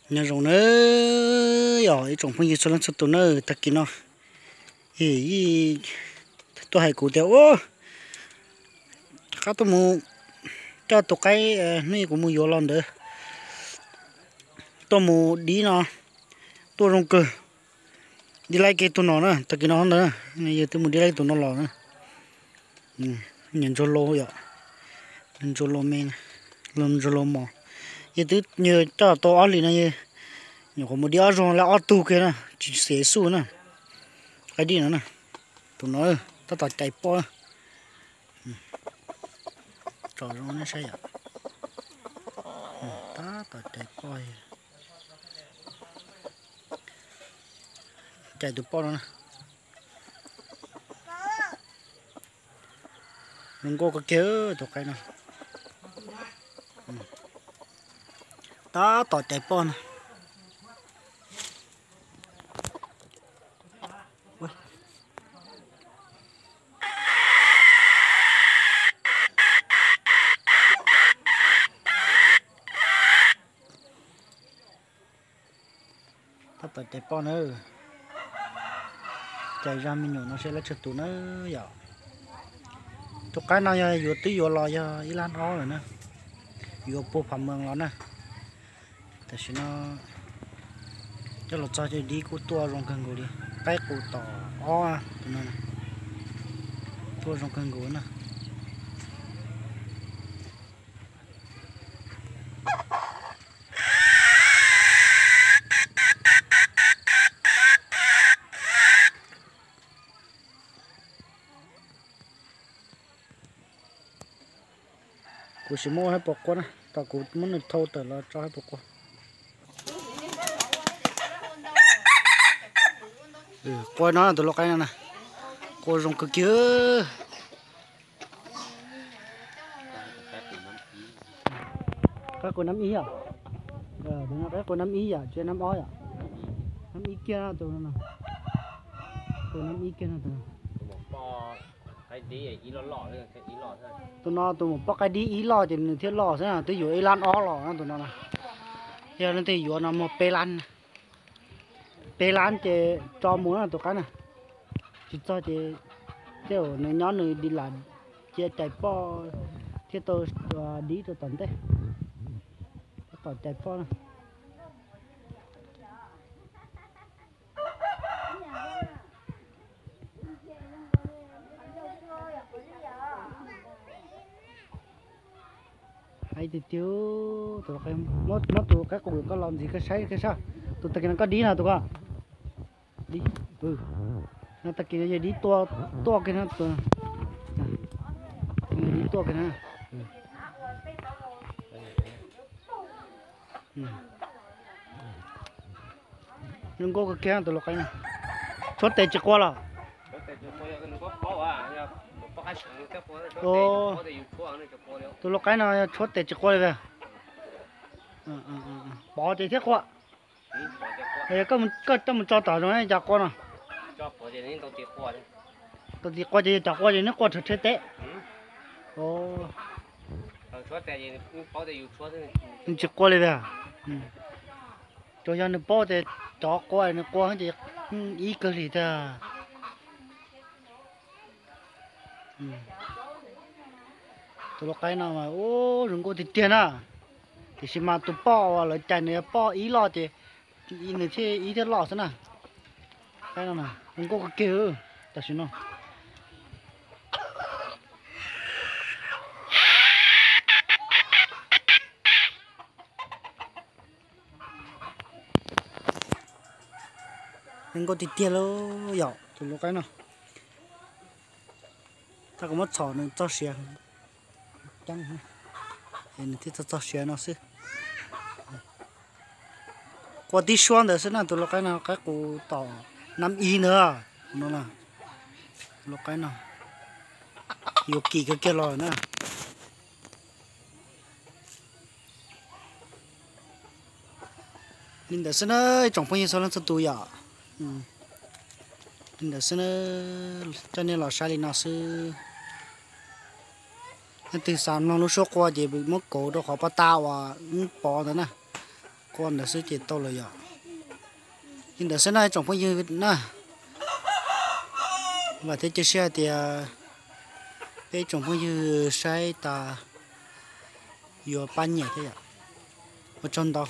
Nyob zoo nawb, yog ib tsoom phooj ywg txhua leej txhua tus na, tag kis no tuaj hais kuv tias ua rov qab tuaj mus coj tus qaib hnub kuv mus yuav los ntawd tuaj mus dib no, tuaj zoo kawg. Dib laib kiag tus no na, tag kis no ntawd, yog twb mus dib laib tus no los na. Nyiam ntsuag lo yom, ntsuag lo me, ntsuag lo mos. Yog twb coj tau ob hlis no, nyuam qhuav mus dib ob zaug lawm ob tug kiag na, tsis xiam xub na. Qaib dib no na, tus no tab tom cais poj. Tsom zoo nej saib yom, tab tom cais poj, cais tus poj no na. Zoo nkauj kawg kiag tus qaib no, tab tom cais poj na. Tab tom cais poj na, cais zaj me nyuam no seb lab tsawg tus na yom. Tus qaib no yog yuav twb yuav los yog ib lab ob lawm na, yuav puag Phav Mees los na. Tam sim no coj los txog ces dib kuj tuaj zoo kawg nkaus li, qaib qus tom ob tus no tuaj zoo kawg nkaus na. Kuv sim muab haib pos quaj na, tom kuv muab nws thau tawm los tso haib pos quaj. Quaj no tus lau qaib no na, quaj zoo kawg kiag. Qaib qus nab ib yom, qaib qus nab ib yom, tsis nab ob yom. Nab ib kiag tus no, tus nab ib kiag no tus no. Tus no tus maum poj qaib dib ib loj ces nws thiaj loj xwb na, twb yuav ib lab ob los no tus no na. Yog leej twg yuav no muag peb lab, peb lab ces tso mus na tus qaib na. Tsis txog ces tej zaum nws nyob nws di lam cia cais poj thiaj tau dib rau tom ntej, tab tom cais poj na. Hais tiag tiag, tus lau qaib, muab tus qaib qus koj los ntxiv koj saib koj saib, tus tag kis no koj dib no tus ko. Dib, no tag kis no yog dib tuaj, tuaj kiag no tus, dib tuaj kiag no. Zoo nkauj kawg kiag tus lau qaib no. Tshuab tes tsis quaj los? Tus lau qaib no yog tshuab tes tsis quaj li. Pov ces thiab quaj. Koj coj mus tso tom zoo cas quaj no? Tau tis quaj ces yog cas quaj ces neb quaj rhawv rhe teb. Nws tsis quaj li tiag. Tsuas yog nws paub tias cov quaj nws quaj ces ib kawg li tiag. Tus lau qaib no mas ub zoo nkauj tiag tiag na. Tiam sis mas tus poj uas lawv cais nws yog poj ib loj ces nws thiaj ib thiaj loj xwb na. Qaib no zoo nkauj kawg kiag tam sim no. Zoo nkauj tiag tiag lauj yom tus lau qaib no. Tab kuv muab txhom nws txog siav, nws thiaj txog txog siav no xwb. Quaj tib suab ntawd xwb na tus lau qaib no, qaib qus tom nab ib ntawd no. Tus lau qaib no yuav kim kawg kiag los na. Li ntawd xwb na, ib tsoom phooj ywg txhua leej txhua tus yom. Li ntawd xwb na, coj nej los saib li no xwb. Leej twg xav mloog lub suab quaj ces muab kauv rau qhov pov tag uas wb pov ntawd na. Quaj ntawd xwb ces tau lawm yom. Li ntawd xwb na ib tsoom phooj ywg na. Vam thiab cia siab hais tias peb ib tsoom phooj ywg saib tas yuav pab nyiam thiab yom. Ua tsaug ntau.